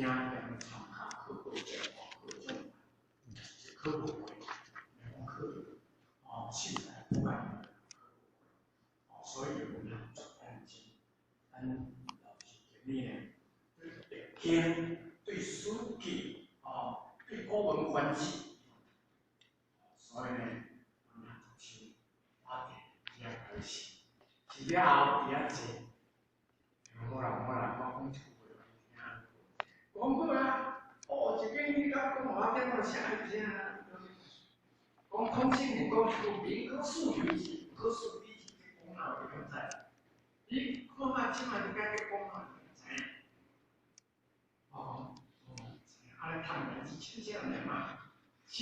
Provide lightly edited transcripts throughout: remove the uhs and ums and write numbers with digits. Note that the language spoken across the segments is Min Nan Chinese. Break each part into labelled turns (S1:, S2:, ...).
S1: 聽言參考考過這考種，考無過，講考哦，凊彩不管，哦，所以阮做認真，咱老師建議呢，對經、對書記，哦，對古文觀止，所以呢，阮讀書，我伫遐開始，是了後伫遐坐，好啦好啦，我講一句話予你聽。講好啊，哦，一間你甲講我聽，我啥會聽啊？講孔聖人講一句寧可信有之，不可信彼之，這講哪有會知？你看覓這擺你甲講哪會知影？哦，啊，咧趁代志親像爾嘛，寫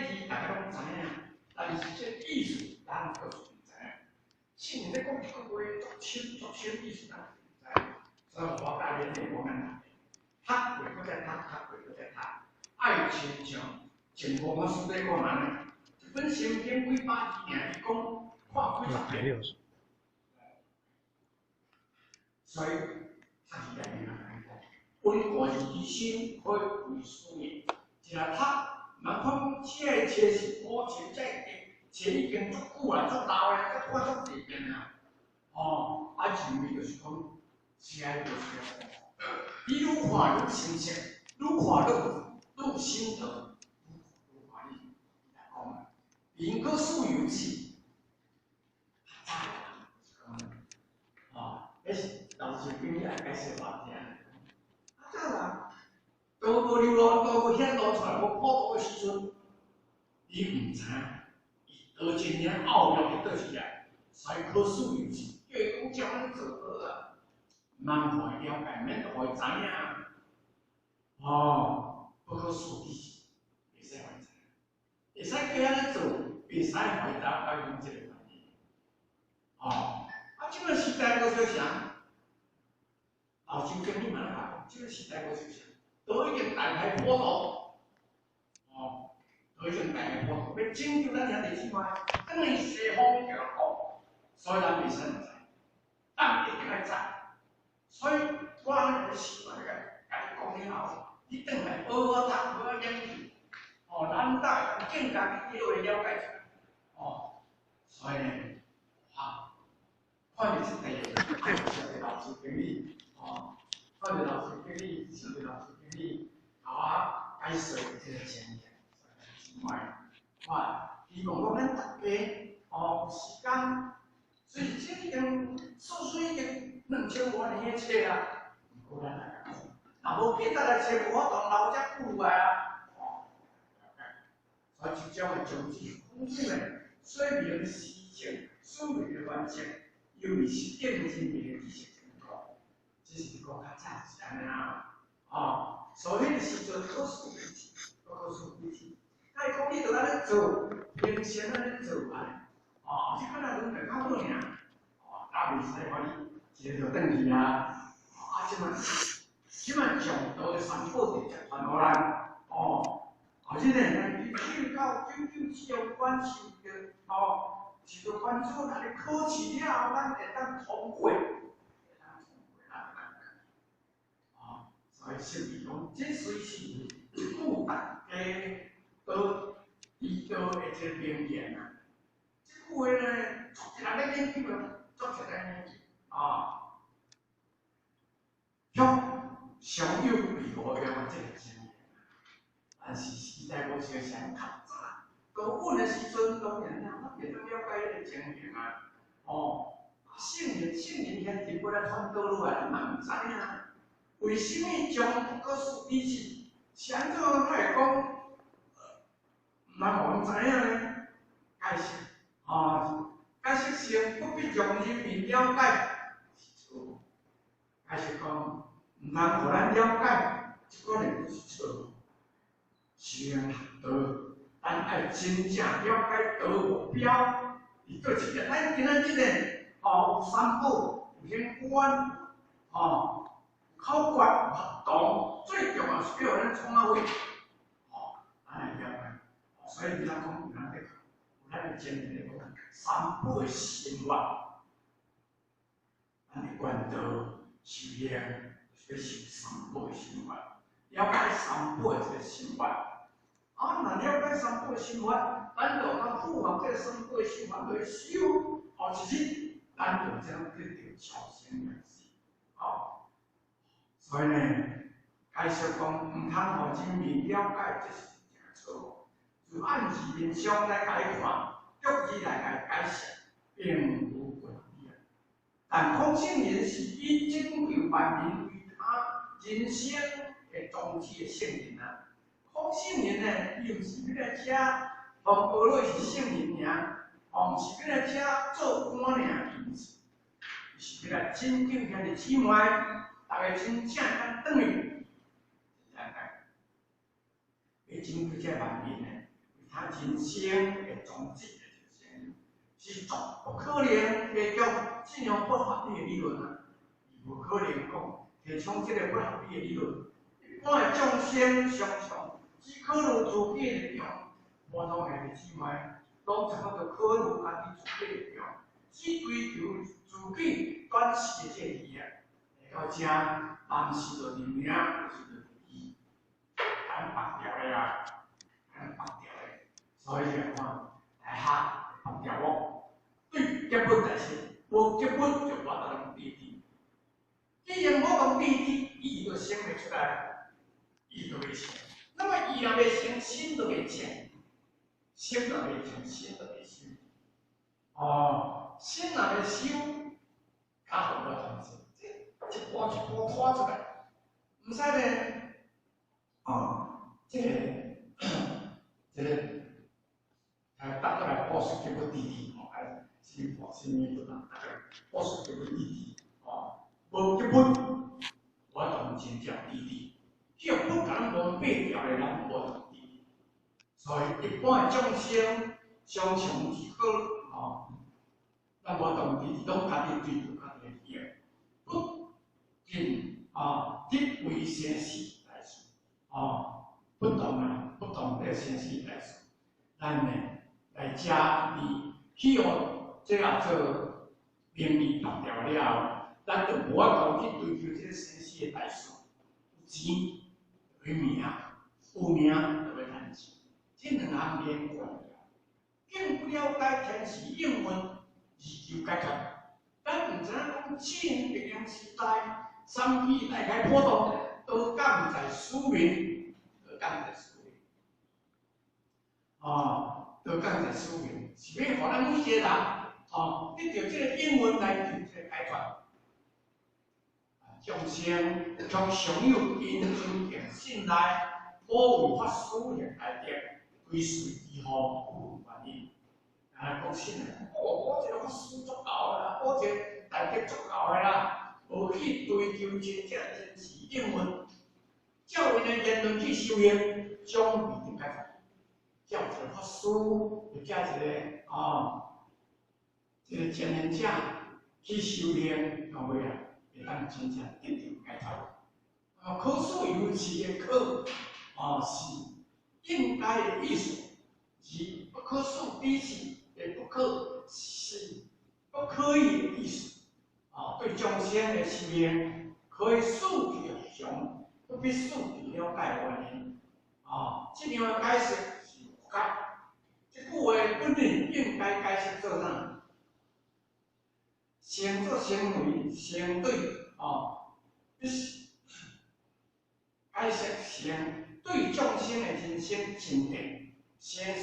S1: 字大家攏知影，但是這意思咱閣是毋知影。聖人咧講一句話足深足深意思，咱毋知。所以我教恁咧，我咱讀過閣再讀，讀過閣再讀，愛親像淨無法師咧講按呢，一本聖經幾百字爾，伊講看幾十遍。所以讀字內面啊，溫故而知新，可以為師也。一若讀，人看講這个冊是古冊，這個冊已經足久啊，足老啊，足看足濟遍啊。哦，啊，認為就是講，這個就是你愈看愈清晰，愈看愈愈心得，愈看愈來講，寧可信有之，較早是講，哦，彼是老師經來解釋我聽。啊，早人道無流露，道無顯露出來，無普渡的時陣，你毋知影，伊道真正奧妙佇佗一來，所以可信有之，叫伊講照按呢做好啊。毋通予伊了解，免予伊知影。哦，不可思議，袂使予伊知影，會使叫伊按呢做，袂使予伊了解講這個原因。哦，啊，這個時代無相像，老周經理嘛咧講，這個時代無相像，都已經大海普渡，哦，都已經大海普渡，欲拯救咱兄弟姊妹，轉去西方極樂國，所以咱袂使毋知，咱一定愛知。所以我按呢習慣咧，共你講了後，你轉來好好讀，好好研究，哦，咱大會更加去體會了解出來，哦，所以呢，好，看著這塊，謝謝老師經理，哦，看著老師經理，謝謝老師經理，共我解說這個經驗，所以我希望講咱大家，哦，有時間，雖然這已經數歲已經2000外年的冊啊，毋過咱來看，若無記得來冊無法度留遮久來啊，哦，所以這種的宗旨，風水呢，說明時政、思維的環境，由於實踐人民的知識成果，這是講較早是按呢啊，哦，所以彼個時陣可信彼之，不可信彼之。啊，伊講你著按呢做，平常按呢做按呢，哦，這敢若論較好爾，哦，啊袂使予你一個就轉去啊，啊，這擺這擺上道的三寶直接傳予咱，哦，啊，這個一九到九九只有關受著，哦，受著關注，若你考試了後，咱會當通過，會當通過，咱會當，哦，所以釋義講，這雖是一句大家都知道的這個名言啊，這句話呢，足濟人咧研究啊，足濟人研究，啊，卻常有被誤用的這個經驗，但是時代無相像，較早高阮的時陣，當然啦，咱袂當了解彼個情形啊，哦，聖人聖人現前過來傳道落來，咱嘛毋知影，為啥物將不可思議是？是按怎才會講？嘛無知影呢？解釋，哦，解釋性不必讓人民了解是錯誤。解釋講，毋通予咱了解，這可能就是錯誤。修行學道，咱愛真正了解道目標佇佗一個。咱今仔日呢，哦，有三寶，有玄關，哦，口訣，學堂，最重要是叫咱創啊位，哦，按呢了解。所以咱講，咱咧，有咱的前面咧講三寶的心法，咱的觀道修行，就是欲修三寶的心法。了解三寶的這個心法。啊，若了解三寶的心法，咱就通符合這個三寶的心法來修，後一日咱就將得到超生了事。哦，所以呢，解釋講毋通予人民了解，這是真正錯誤。就按字面上來共伊看，逐字來共伊解釋，並無關係。但孔聖人是以拯救萬民為他人生的宗旨的聖人啊。孔聖人呢，伊毋是欲來遮予學落是聖人爾，哦，毋是欲來遮做官爾，伊毋是，伊是欲來拯救兄弟姊妹，逐家真正通轉去，是按呢。欲拯救這萬民呢，為他人生的宗旨的一個聖人，是絕不可能提供這樣不合理的理論啊！伊無可能講提倡這個不合理的理論。一般的眾生常常只考慮自己的立場，普通兄弟姊妹攏差不多考慮家己自己的立場，只追求自己短視的這個利益。來到遮，人是著認命，就是著認義，咱縛掉的啊，咱縛掉的，所以就看來學縛掉我，對結本大事，無結本就無法度對治。既然無法度對治，義就生袂出來，義就袂成。那麼義若袂成，心就袂靜，心若袂靜，心就袂修。哦，心若袂修，較好無同志，這一步一步拖出來，毋使咧。哦，這個，來逐個來布施結不弟弟，哦，還是布施物不啦？布施結不弟弟，哦，無結不，無法度真正弟弟，叫不共蒙蔽掉的人無法度對治。所以一般的眾生常常是好，哦，咱無動弟弟，攏家己追求家己的利益，不僅啊，得為生死大事，哦，不動啊，不動這生死大事，咱呢來遮佇去予這個做名利縛掉了後，咱就無法度去追求這個生死的大事。有錢有名，有名就欲趁錢，這兩項連貫。更不了解天時應運而求解脫，咱毋知影講晉北涼時代，三期大開普度，都降在庶民，都降在庶民，哦，都降在庶民，是欲予咱每一個人，哦，得著這個應運來求這個解脫。眾生卻常有因尊敬信賴，普為法師行大德，歸隨其後有原因。啊，講信賴，哦，我這個法師足𠢕啦，我這個大德足𠢕的啦，無去追求真正真實應運，照𪜶的言論去修行，將未得解脫。照一個法師，或者一個哦，這個前行者去修行，到尾啊，會當真正得著解脫。啊，可使有詞的可，哦，是應該的意思，而不可思彼是的不可是不可以的意思。啊，對眾生的修行，可以使去常，不必使去了解原因。啊，這樣的解釋是誤解。這句話本來應該解釋做啥？先做行為，先對哦，必須解釋成對眾生的人生真諦，生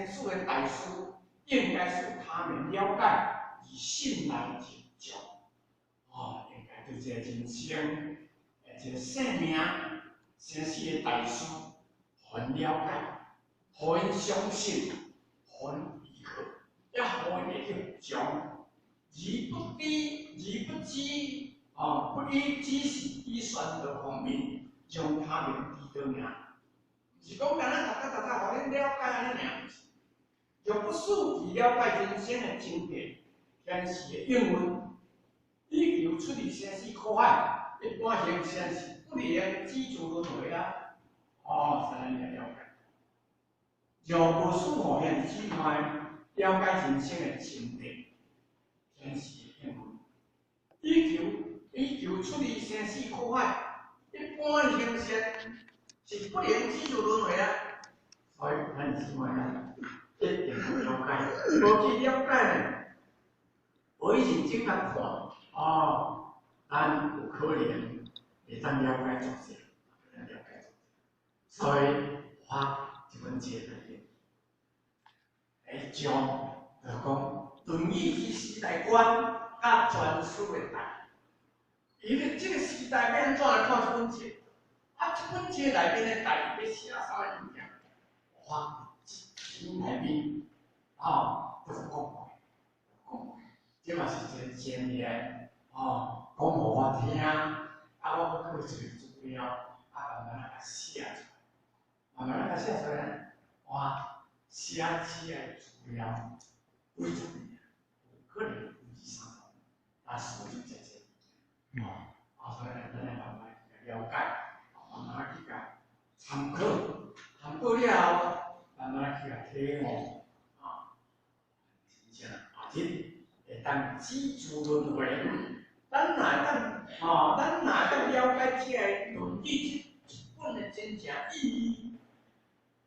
S1: 死的大事，應該使他們了解而信賴認同。哦，應該對這個人生的這個生命、生死的大事，予𪜶了解，予𪜶相信，予𪜶依靠，也予𪜶會去將。而不知，而不知，哦，不以知識以宣導方面，讓他們知道爾。毋是講干焦讀讀讀讀，予恁了解按呢爾，毋是。若不使去了解人生的真諦、天時的應運，以求出離生死苦海，一般行善是不能止住輪迴啊！哦，是按呢了解。若無使予兄弟姊妹了解人生的真諦、天時的應運，以求出離生死苦海，一般的行善是不能止住轮迴啊。所以咱姊妹啊，一定要了解，無去了解呢，無去認真來看，哦，咱有可能會當了解作者，了解作者。所以發這本冊內面，會將就講《論語》之時代觀佮全書的大義。因為這個時代欲按怎來看這本冊？啊，這本冊內面的大義欲寫啥物物件？我這篇內面，哦，都講過，講過，這嘛是一個前言，哦，講予我聽，啊，我閣去揣資料，啊，慢慢仔共寫出來，慢慢仔共寫出來，我寫這个資料幾十年，有可能有二三十年，但是就這這物件，啊，所以咱來慢慢去了解，慢慢去共參考，參考了後，慢慢去共體悟，啊，真正後日會當止住輪迴。咱若會當，吼，咱若會當了解這个《論語》這一本的真正意義，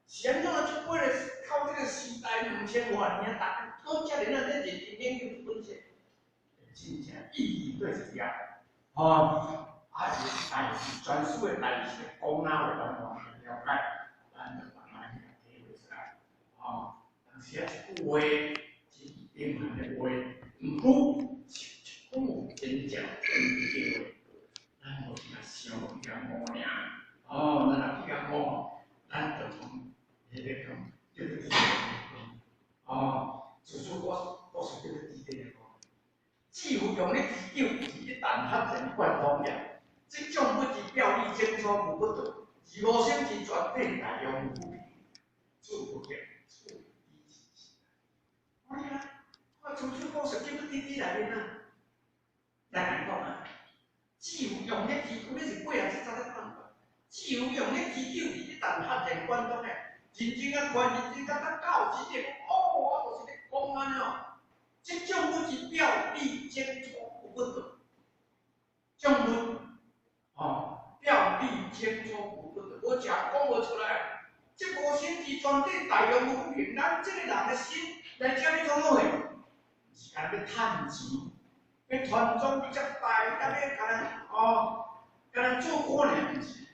S1: 是按怎這本的靠這個時代兩千外年，大家攏遮爾仔咧認真研究這本冊，真正意義對一條，吼，啊是大是全書的大義是講哪話，咱完全了解，咱就慢慢去體會出來，吼，當時啊一句話，真平凡的話，毋過是一句有真正真的話，咱無去共想，去共悟爾，哦，咱若去共悟，咱就講，彼個講叫做哦，自主我是叫做弟弟來講，智慧用咧持久，是一旦發現貫通了，這種物之表裡清楚無不對，是無生之全體大用無不平，處不見，處理之時。我聽，我自主故事叫做弟弟內面啊，來講啊，智慧用咧持久，你是80、70咧判斷，智慧用咧持久，是一旦發現貫通的，認真啊看，認真甲達到真正講，哦，我就是咧講按呢哦。這種物之表裡清楚無不對，種物，哦，表裡清楚無不對，無食講無出來。這無生之全體大用無不平，咱這個人的心來遮欲創啥貨？是干焦欲趁錢，欲傳宗接代，抑欲干焦哦，干焦做官爾，毋是。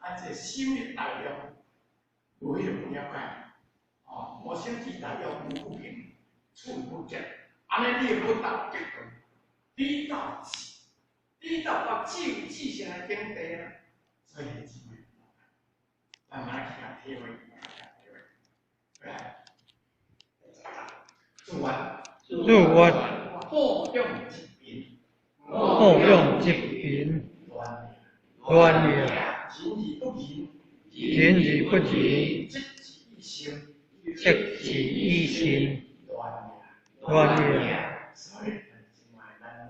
S1: 咱這個心的大用，無彼個無了解，哦，無生之大用無不平。處不見，按呢你會得結果，你到智，你到到智有智性的境地啊，所以姊妹，慢慢去共體會，慢慢去體會，來，祝願，
S2: 祝願，
S1: 好用一貧，
S2: 好用一貧，亂了，
S1: 仁而不仁，
S2: 仁而不仁，
S1: 積之以心，
S2: 積之以心。亂了，
S1: 所以，姊妹咱人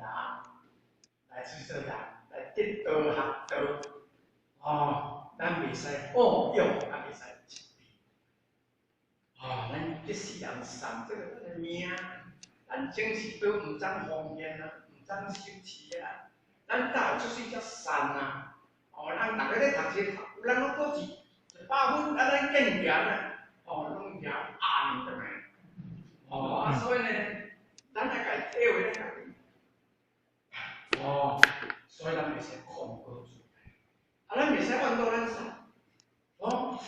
S1: 來出世人來得道學道，哦，咱袂使好勇，也袂使一貧。哦，咱這世人送這個咱的命，咱前世都毋通奉獻啊，毋通修持啊，咱早出世才善啊。哦，咱逐个咧讀冊，有人攏考試100分，啊，咱見行啊，哦，攏贏壓你轉來。哦，啊，所以呢，咱愛家己體會咱家己。哦，所以咱袂使控過自在，啊，咱袂使怨導咱善。哦，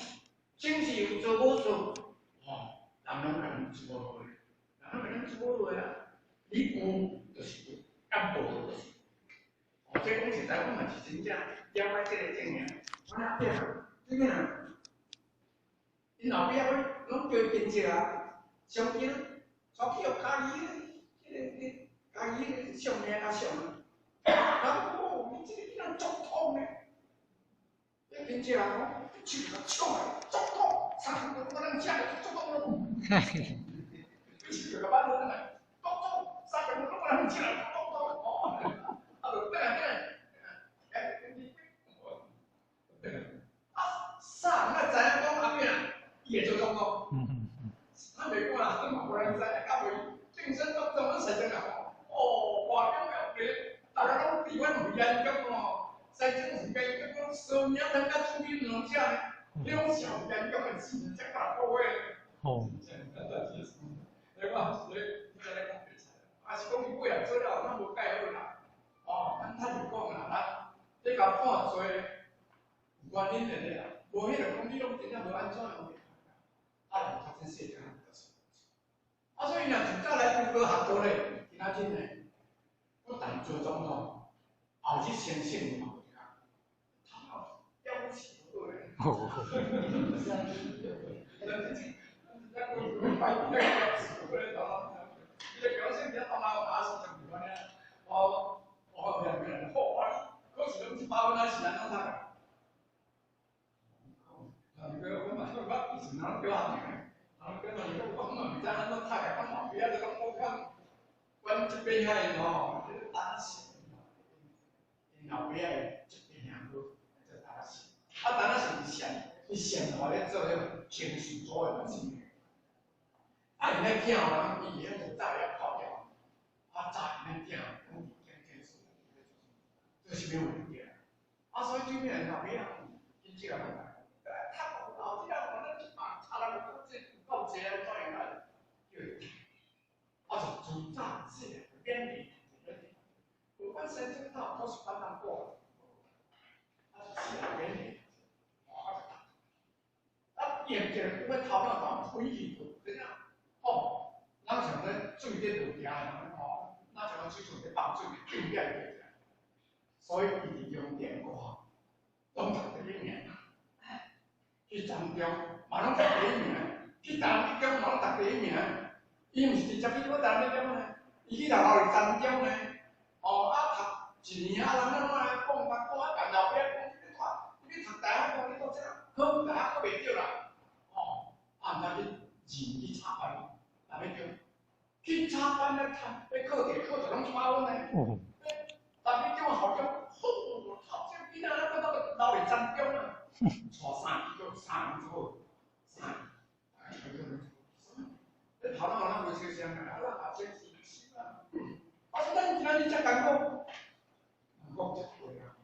S1: 前世有做無做，哦，人攏共咱做好的，人攏共咱做好的啊。你有就是有，啊無就是。哦，這講實在，我嘛是真正了解這個情形。我阿伯，這個啊，𪜶後壁我攏叫伊親戚啊，相親，帶去予家己彼個家己彼個相命較像啊。人講哦，你這個囡仔足通的，彼親戚啊講，你手較笑的，足通，三頓無人食的足通咯。你手較挽落來，足通，三頓攏無人食的足通哦。啊，就轉來轉來，哎，你啊，啥人會知影講阿扁啊，伊會做總統？咱袂管啦，嘛無人知，到尾競選總統，咱實在講，哦，大中要別，大家攏佇阮危言中哦，西装是该讲双领通甲手机两只呢，两小严重的钱，才六个月。
S2: 哦。
S1: 你讲，你才咧讲白菜，啊是讲伊尾仔做了，咱无盖好啦。哦，咱坦白讲啦，咱你共判罪，有原因的咧啦，无彼个讲你拢真正无按怎样。啊，人较真细汉就是。啊，所以若从早来读高学道咧，今仔日呢，不但做总统，后日先圣嘛有听，头脑了不起好咧。咱讲摆了不起好咧，头脑。伊个表现，头脑打死就唔关咧。哦，哦，两个人好啊，可是拢100分啊，是按怎读的？啊，你讲我嘛，我以前人叫学堂，人叫人讲，我嘛毋知按怎读的，我嘛不晓得讲我看，阮这边遐因吼，这个单是，𪜶后壁的这边遐好，做单是，啊，单是伊线，伊线吼咧做彼个情绪组的嘛是。啊，𪜶咧囝人伊迄就早了跑掉，啊，早𪜶咧囝讲伫经济事，这是啥物问题？啊，所以这边后壁亲戚啊，读老这啊，咱一百差人有这够济啊，怎样来？叫伊读，啊，就自早细汉就勉励，无管先种头，都是班人过，啊，就细汉勉励，啊，就读，啊，用一个有头脑当推去，怎样？哦，咱像咧水咧落行的，吼，咱像水柱咧放水，变变变。所以伊伫中电挂，拢读第一名。去彰中嘛拢读第一名，去台南一中嘛拢读第一名。伊毋是直接去我台南一中呢，伊去读后是彰中呢。哦，啊读一年啊，人咱拢来讲，讲讲啊，共老爸讲，你看，你去读大学，讲你到这考大学考袂著啦。哦，啊，毋知去认去插班，哪欲著？去插班咧读，咧考题考一拢100分呢。台南一中校长，好，头这囡仔咱到留伫彰中啊，带三支叫三做好，三，你头脑咱无相像啊，咱也真是是啊。啊，所以咱今仔日遮艰苦，人讲这话啊，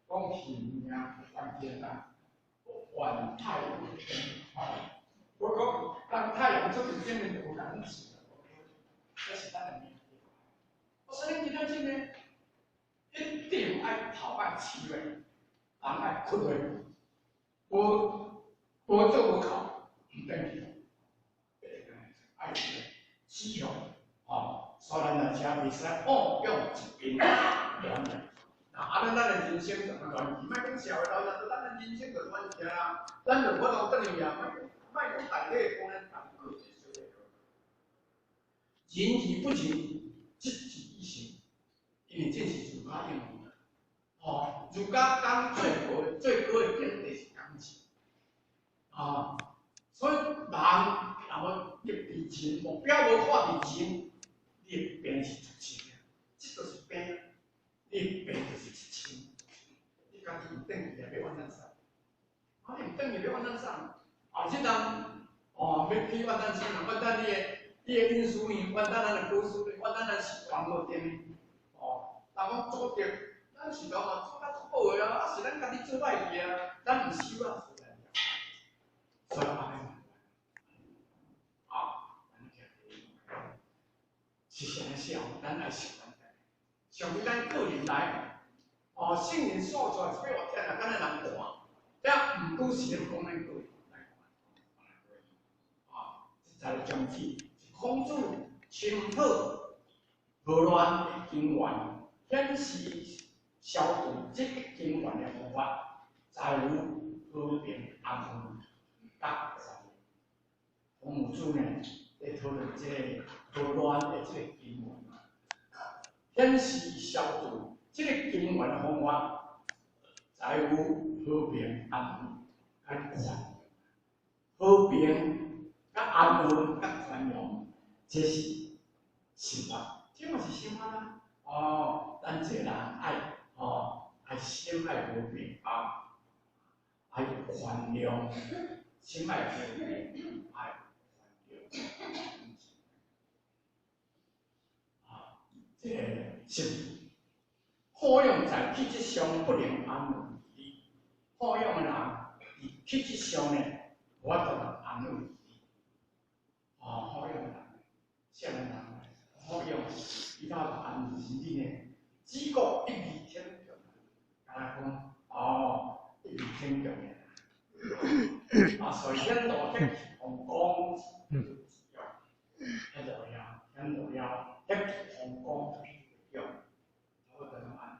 S1: 讲性命关天啊，怨太阳天。我讲，当太阳出伫顶面就无共是，这是咱的命。所以今仔日呢，一定爱头爱起来，人爱困落，无无做无靠，毋转去。爱志向，吼，所以咱来遮袂使妄用一边乱来。那按呢，咱的人生就乱去，莫讲社会老实，咱的人生就乱去啊。咱就无法度转去啊，莫讲莫讲大体讲咱家己个人小个。仁而不仁，执之以诚，因为这是儒家用语。吼，儒家讲最高最高的境界是讲仁。啊，所以人若无立伫仁，目标无看伫仁，你的病是出情的，这就是病。你的病就是出情。你家己毋转去也欲怨咱啥？啊，你毋转去欲怨咱啥？后日人哦，欲去怨咱啥？怨咱你的恩师呢？怨咱咱的老师呢？怨咱咱是黄无定呢？哦，人讲做德，咱是讲嘛做较足好的啊，啊是咱家己做歹去啊，咱毋收啊，所以按呢，啊，咱听是啥物想？咱爱想咱家己，上对咱个人来，哦，圣人所做一百外天啊，敢若人看，这毋拄是咧讲咱个人来看，啊，这才是宗旨。孔子声讨和乱的根源，显示消除这个根源的方法，在于和平安分佮宽容。孔夫子呢，咧讨论这个和乱的这个根源，显示消除这个根源的方法，在于和平安分佮宽容。和平佮安分佮宽容，这是心法，这嘛是心法啊！哦，咱这个人爱哦，爱心爱和平啊，爱宽容，心爱和平，爱宽容。啊，这个是好用在气质上不能安好養的人，佇氣質上呢，無法度安慰。哦，好養的人，啥物人好養，伊較安慰心理呢？只顧一味天強，敢若講哦，一味天強的。啊，所以顯露血氣方剛，顯露了，顯露了血氣方剛之用，差不多攏按呢。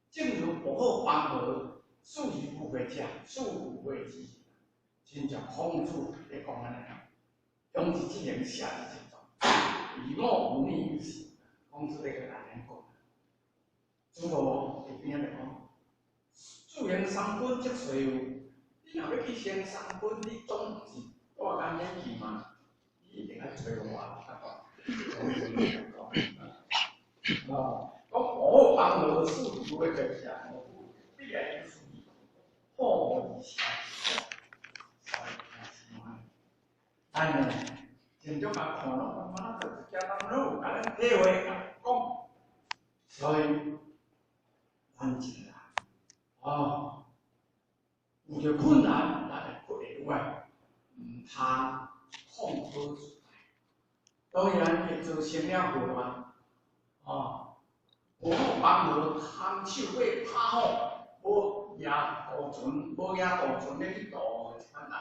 S1: 正如薄荷方和，事而無悔者，事無悔之。親像孔子咧講按呢，用之之行，下之則狀，而我無逆於事。孔子咧個按呢講。諸侯佇邊仔就講，自行三軍則誰有？你若欲去行三軍，你總毋是帶工演去嘛？你一定愛揣我較講。哦，講薄荷方和，事而無悔者，必然有事，好而下之狀。所以咱呢，真足甲看攏感覺做一件人攏有共咱體會共講，所以咱一個人，哦，有著困難，咱會屈會歪，毋通控好自在。當然會造成了禍患，哦，薄荷方和空手欲拍虎，無舉渡船，無舉渡船欲去渡的這款人，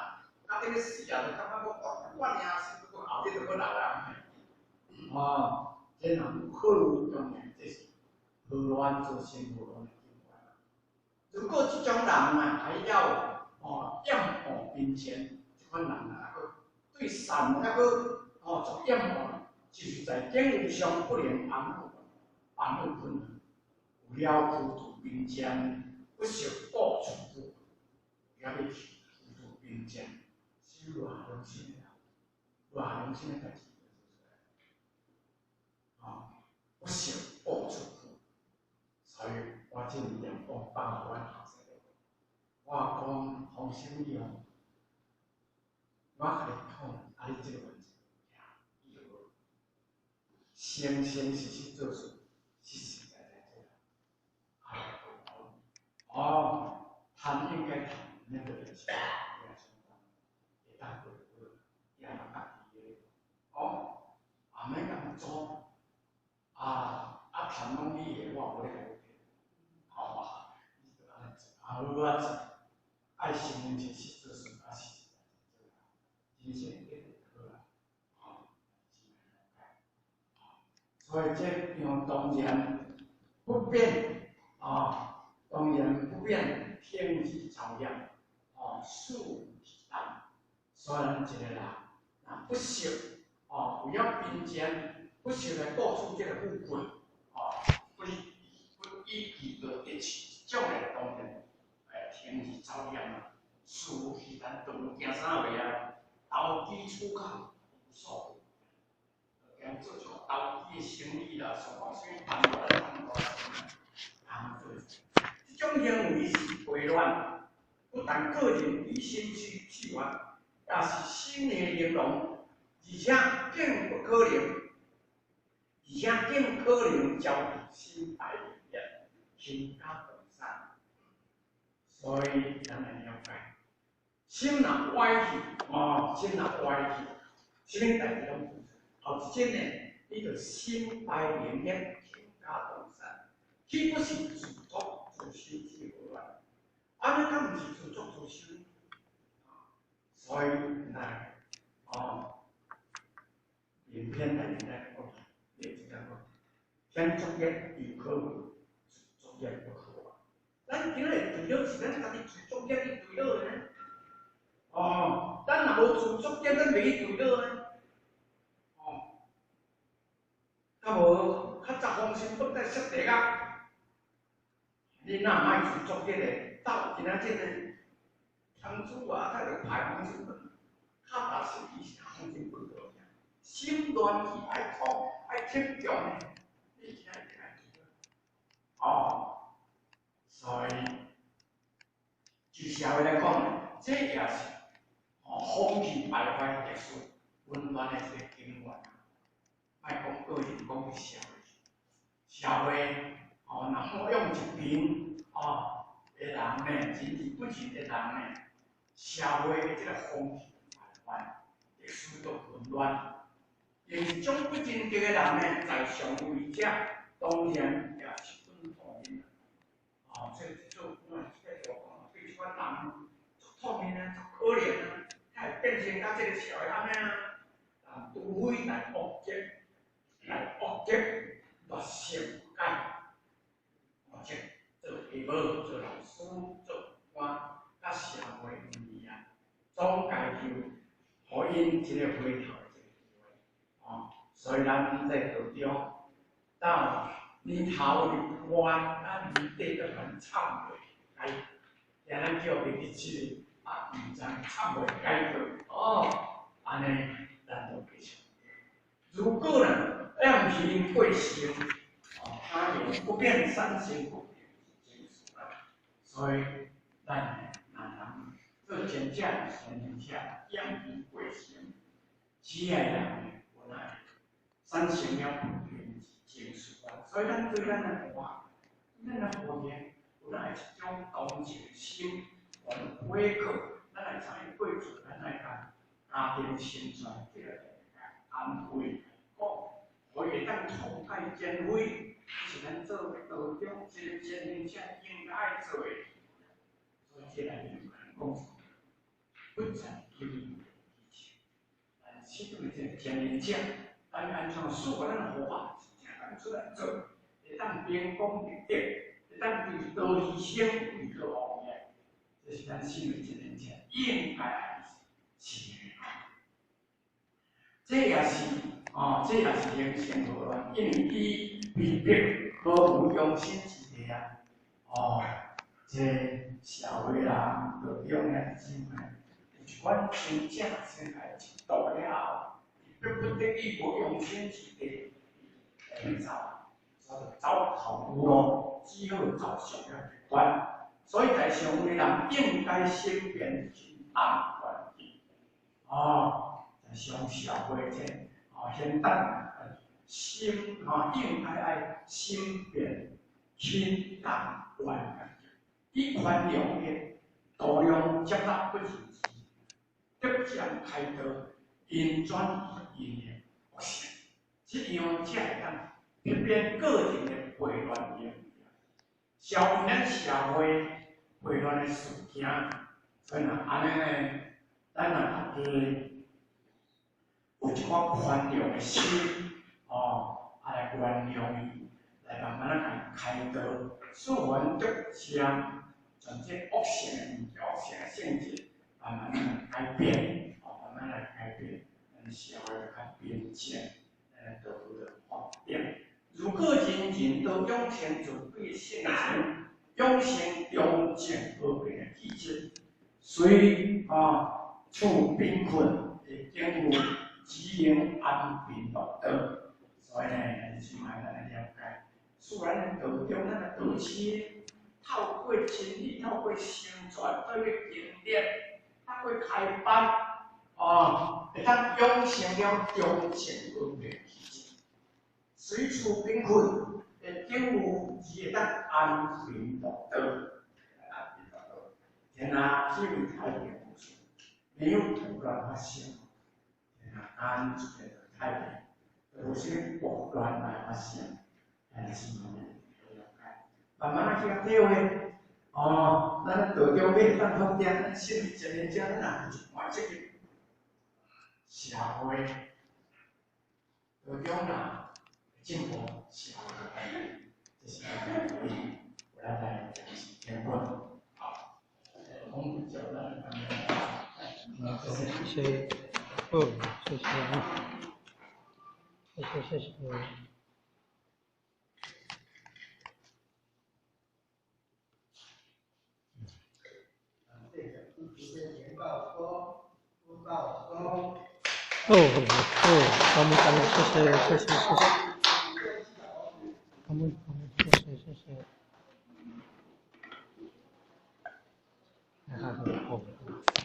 S1: 啊，這个死啊，就感覺講我我爾是閣後日就閣來啊。哦，這人好當然這是禍亂造成禍亂的根源。如果這種人啊，還要哦厭惡貧賤，這款人啊，閣對善還閣哦作厭惡，就是在境遇上不能安撫，安撫困難，有了虛度貧賤，不惜過處富，有了欲虛度貧賤，是偌良心的，偌良心的代誌。哦，不惜過處富，所以我這年講放予阮後生的，我講放心你哦，我共你講，啊，你這個問題，伊好，誠誠實實做事，實實在在做，啊，哦，趁應該趁，免閣就是，會當過好，行到家己的，哦，也免共做，啊啊，趁攏你的，我無咧共你計，好啊，你就按呢做，啊好啊做，愛誠誠實實做事，啊實實在在做，人生會變好啦，哦，所以這樣當然不變，啊，當然不變，天機造業，哦，肆無忌憚。所以咱一個人，若不惜，哦，為了貧賤，不惜來顧取這個富貴，哦，不不以其個得失，這種來當然，天機造業嘛，肆無忌憚，都無驚啥話啊，投機取巧，無所謂，兼做一個投機的生意啦，想講啥物辦法來通做。這種行為是悖亂，不但個人以心去去亂，也是心的玲瓏，而且更不可能，而且更可能招致身敗名裂、傾家蕩產。所以咱來了解，心若歪去，哦，心若歪去，啥物代誌攏做錯。後一種呢，你就身敗名裂、傾家蕩產，豈不是自作自受之禍亂？按呢敢毋是自作自受？所以來，哦，影片內面來講，你就講，天作業猶可為，自作業不可為。咱今日墜落是咱家己自作業去墜落的呢？哦，咱若無自作業，咱袂去墜落呢？哦，較無較早風聲本來設定啊，你若莫自作業的，到今仔這個通主啊，才著派風聲本，較大實際是風聲本落去，心亂去愛創愛逞強的，你今仔日愛記得，哦，所以就社會來講，這也是哦風氣敗壞秩序混亂的一個根源。莫講個人，講社會，社會哦，若好用一邊哦，的人呢，仁而不仁的人呢，社会的這個風氣敗壞，歷史都混亂。用一種不仁德的人呢，在上位者當然也十分痛恨。哦，這做官這個大官，對這款人足痛恨啊，足可憐啊，才會變成甲這個社會按呢啊。但除非來惡極，來惡極，劣性不改，哦，這做父母、做老師、做官，佮社會問題啊，總該就予𪜶一個回頭的這個機會。哦，所以咱在道中到年頭入關，咱年底都共懺悔改，今咱叫袂記這個啊，毋知懺悔改過，哦，按呢咱就繼續。如果呢，厭棄過性，哦，他言不變三性不變是真事啦。所以咱若人做真正善行者，厭棄過性，只愛人本來產生了不變是真事啦。所以咱對咱的活，咱的活命，有咱的一種同情心，還悔過，咱會知影過去，咱愛共家庭成全，這個安慰講，予伊會當痛改前非，這是咱做道中一個前行者應該愛做的。所以這內面有講，不在給予以前，但是對這個前行者，咱按怎使咱的方法，真正當出來做，會當憑功立德，會當為道犧牲，為道奉獻，這是咱身為前行者應該愛是的。這也是哦，這也是形成禍亂，因為伊被迫毫無容身之地啊！哦，這社會人道中的姊妹，有一款真正生來一度了後，逼不得已無容身之地，會走，所以走投無路，只好走上了極端。所以在上位人應該先變輕暗環境，哦。上社會這哦，現代心吼應該愛心變輕重懸，以寬容的度量接納不仁之，逐漸開導，引轉𪜶的惡性，這樣才會當避免個人的悖亂行為，消弭咱社會悖亂的事件。所以若按呢呢，咱若大家有一寡寬容的心，哦，啊來原諒伊，來慢慢仔共伊開導，使阮逐漸將這惡性的物件、惡性的性質，慢慢仔來改變，哦，慢慢來改變，咱社會就較平靜，咱道路就發展。如果人人都養成自閉性情，養成中正和平的氣質，雖啊處貧困的境遇，只能安貧樂道。所以呢，是嘛咱來了解，雖然道中咱的道士透過真理，透過成全，透過經典，透過開班，哦，會當養成了中正和平氣質。雖處貧困的境遇，只會當安貧樂道。安貧樂道，天下只為太平無事，沒有動亂發生。安一個太平，無啥物暴亂來發生，但是嘛，了解，慢慢仔去體會，哦，咱道中欲當發展，咱身為前行者，咱也有一寡責任。社會道中若進步，社會就改變，這是咱的努力。我來來講是天分，好，講比較咱
S2: 謝謝，哦，謝謝啊，謝謝謝謝。哦哦，感恩感恩，謝謝謝謝謝謝，感恩。